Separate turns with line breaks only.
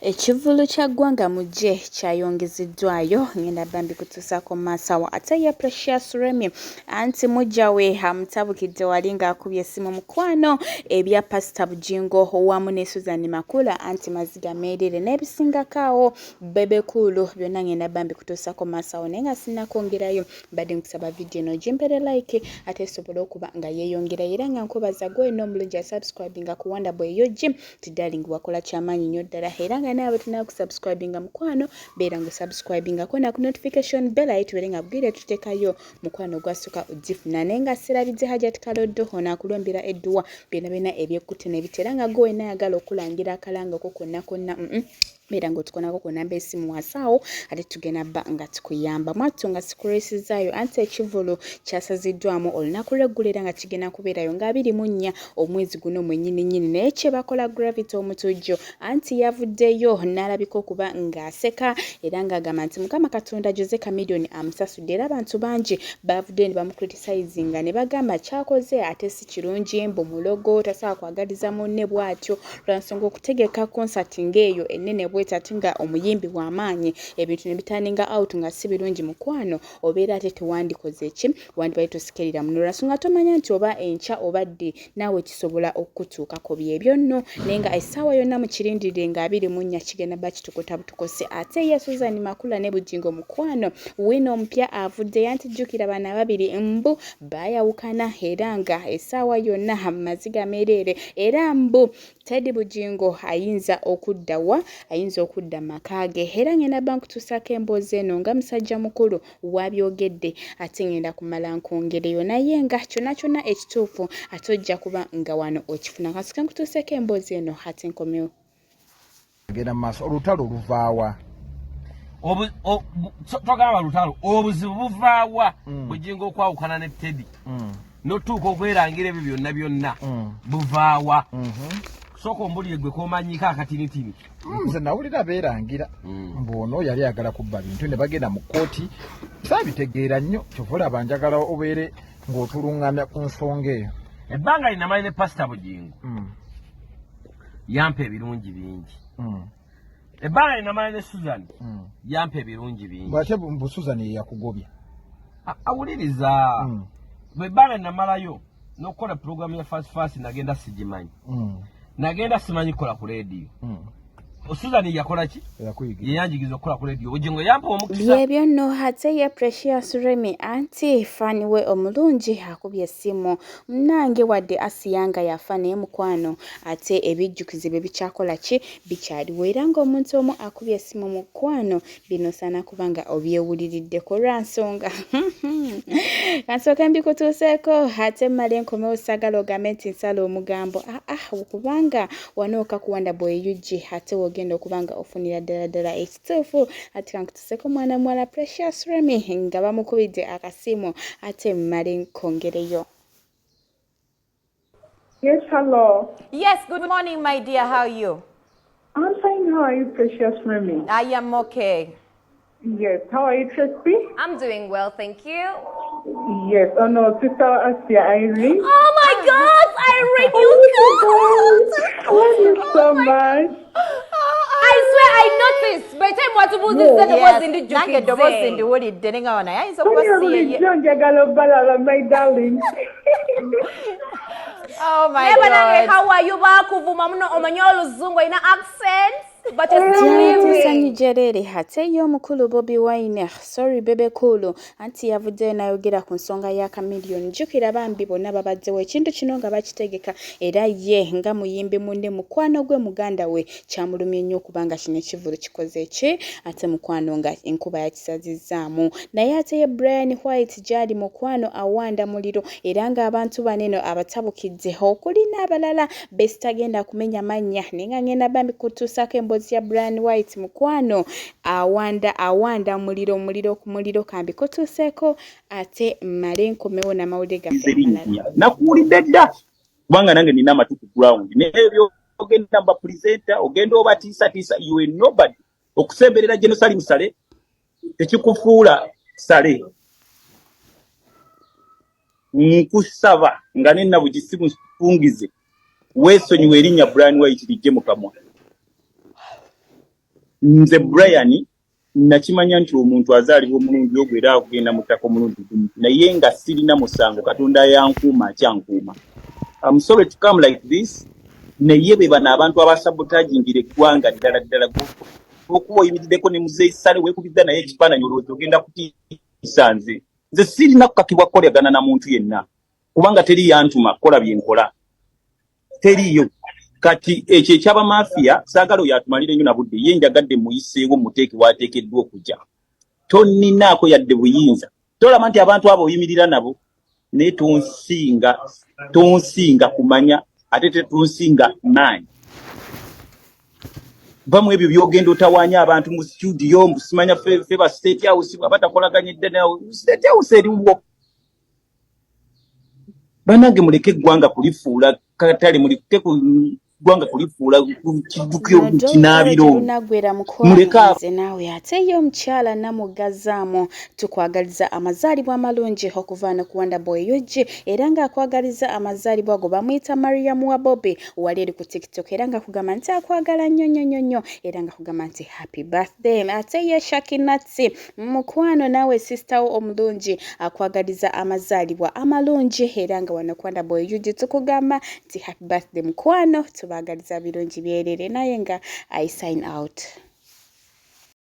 Ekivvulu kya Ggwanga Mujje kyayongezeddwayo, ngenda bambi kutuusaako mu maaso awo. Ate ye Precious Remmie anti muggya we amutabukidde wali ng'akubye essimu mukwano ebya Pasita Bugingo wamu ne Susan Makula anti maziga meereere n'ebisingako awo Bebe Cool byonna ngenda bambi kutuusaako mu maaso awo naye nga sinnakwongerayo mbadde nkusaba vidiyo eno ogimpere like ate esobole okuba nga yeeyongerayo era nga nkwebaza gwe wenna omulungi asubscribinga ku Wonderboy UG nti darling wakola kyamaanyi nnyo ddala era nga naawe tunakusubscribinga mukwano beera nga osubscribingako na ku notification bell aye tubeere nga bwire tutekayo mukwano gwasuka ogifuna naye nga sirabidde Hajat Kaloddo ono akulumbira edduwa byonna byonna ebyekkutte nebitera nga gwe wenna ayagala okulangira akalanga ko konna konna mm -mm. Beera nga otukonako ku namba esimu wansi awo ate tugenda bba nga tukuyamba mwattu nga sikulwisizaayo anti ekivvulu kyasaziddwamu olunaku lw'eggulo era nga kigenda kubeerayo nga 24 omwezi guno mwennyini nnyini naye kye bakola Gravity Omutujju anti yavuddeyo n'alabika okuba ng'aseka era ng'agamba nti Mukama Katonda Jose Chameleone amusasudde era abantu bangi baavuddeyo ne bamucriticizinga ne bagamba kyakoze ate si kirungi mbu mulogo tasobola kwagaliza munne bw'atyo lwansonga okutegeka konsati ng'eyo ennene bweti ate nga omuyimbi w'amaanyi ebintu ne bitaninga out nga si birungi mukwano obeera ate tewandikoze ki wandibadde tosikerera muno lwansonga tomanya nti oba enkya oba ddi naawe kisobola okukutuukako byebyo nno naye nga essaawa yonna mukirindirire nga 24 kigenda ba kitukuta butukose ate ye Susan Makula ne Bugingo mukwano wino omupya avudde yanti jjukira bano ababiri mbu baayawukana era nga essaawa yonna maziga meereere era mbu Teddy Bugingo ayinza okudda wa ayinza okudda mu maka ge era ngenda bba nkutuusaako emboozi eno nga musajja mukulu wabyogedde ate ngenda kumala nkwongereyo naye nga kyonna kyonna ekituufu ate ojja kuba nga wano okifuna kasike nkutuuseeko emboozi eno ate nkomewo.
Genda mu maaso olutalo luvaawa?
Togamba lutalo, obuzibu buvaawa? Bugingo okwawukana ne Teddy notuuka okwerangira ebyo byonna byonna buvaawa? Sooka ombulire gwe komanyiko akatinitini.
Nze nawulira beerangira mbu ono yali ayagala kubba bintu ne bagenda mu kkooti. Saabitegeera nnyo, kyova olaba njagala obeere ng'otulungamya ku nsonga eyo.
Ebbanga linamanyi ne Pasita Bugingo yampa ebirungi bingi. Ebbanga linamanyi ne Susan yampa ebirungi bingi.
Ate mbu Susan ye yakugobya?
Awuliriza, bwe ebbanga namalayo n'okukola puroguramu ya Fast Fast nagenda sigimanyi, nagenda simanyi kukola ku leediyo. Susan yakola ki?
Eyakuyigira.
Yeyanjigiza okukola ku leediyo. Bugingo yampa omukisa.
Byebyo nno. Ate ye Precious Remmie anti fan we omulungi akubye essimu munnange wadde Asiya nga yafa naye mukwano ate ebijjukizo bye bikyakola ki bikyaliwo era ng'omuntu omu akubye essimu mukwano bino osaana kuba nga obyewuliriddeko lwa nsonga kansooke mbikutuuseeko ate mmale nkomewo saagala ogambe nti nsala omugambo aa kubanga wanooka ku Wonderboy UG ate wogenda okuba nga ofunira ddala ddala ekituufu ate kankutuuseeko mwana muwala Precious Remmie nga bamukubidde akasimu ate mmale nkongereyo.
Yes, hello.
Yes, good morning, my dear. How are you?
I'm fine. How are you, Precious Remmie?
I am okay.
Yes. How are you, Tracy?
I'm doing well, thank you.
Yes. Oh no, Sister Asia Irene.
Oh my God, Irene, you called!
I love you so much.
I swear I noticed. By the time watubuuzizza eddoboozi
nange eddoboozi
ndijjukidde.
Ndiwulidde ne nga naye ayinza okuba
Sonia
si yeye.
bulijjo njagala obalaba, my darling.
Oh my
Naye banange,
God.
how are you? Baakuvuma muno omanyi oluzungu olina accent but you're still
Essanyu
living.
Jereere ate ye omukulu Bobi Wine, sorry, Bebe Cool anti yavuddeyo n'ayogera ku nsonga ya Chameleone. Jjukira bambi bonna babaddewo ekintu kino nga bakitegeka era ye nga muyimbi munne mukwano gwe muganda we kyamulumye nnyo okubanga kino ekivvulu kikoze ki ate mukwano nga enkuba yakisazizzaamu. Naye ate ye Brian White gy'ali mukwano awanda muliro era ng'abantu bano eno abatabukidde okuli n'abalala besitagenda kumenya mannya naye nga ngenda bambi kutuusaako emboozi ya Brian White mukwano awanda awanda muliro muliro ku muliro kambi kutuuseeko ate mmale nkomewo n'amawulire gaffe amalala.
Nakuwulidde dda kubanga nange nina amatu ku ground naye ebyo ogenda mba presenter ogenda obatiisatiisa. You are nobody. Okusemberera General Salim Saleh tekikufuula Saleh. Nkusaba nga nennabugi si mufungize weesonyiwa erinnya Brian White lijje mu kamwa. Nze Brian nakimanya nti omuntu azaalibwa omulundi ogwo era akugenda mu ttaka omulundi gumu, naye nga sirina musango. Katonda yankuuma, akyankuuma. I'm sorry to come like this, naye be bano abantu abasabotagingira eggwanga ddala ddala. Okuba oyimiriddeko ne Muzeeyi Sale, weekubidda naye ekifaananyi, olowooza ogenda kutiisa nze? Nze sirina kukakibwa kukolagana na muntu yenna, kubanga teri yantuma kukola bye nkola, teriyo. Kati ekyo ekyabamafiya saagala oyo atumalire nnyo na budde. Ye njagadde muyiseewo, muteeke waateekeddwa okujja. Toninaako yadde buyinza. Tolaba nti abantu abo oyimirira nabo, naye tonsinga, tonsinga kumanya, ate tetonsinga maanyi. Va mu ebyo byogenda otawaanya abantu mu studio. Mbusimanya fe ba State House abatakolaganyidde nawe. State House eriwo. Bannange, muleke eggwanga kulifuula katale, muleke ggwanga kulifuula kiddukiro, kinaabiro.
Lunagwera.
Muleke.
Mukwano, naawe ate ye omukyala Namugazaamu, tukwagaliza amazaalibwa amalungi okuva no ku Wonder Boy UG, era ng'akwagaliza amazaalibwa go bamuyita Mariam wa Bobi wali eri ku TikTok, era ng'akugamba nti akwagala nnyo nnyo nnyo nnyo, era ng'akugamba nti happy birthday. Ate ye Shakinatsi, mukwano, naawe sister wo omulungi akwagaliza amazaalibwa amalungi, era nga wano ku Wonder Boy UG tukugamba nti happy birthday mukwano, tubaagaliza birungi byerere. Naye nga I sign out.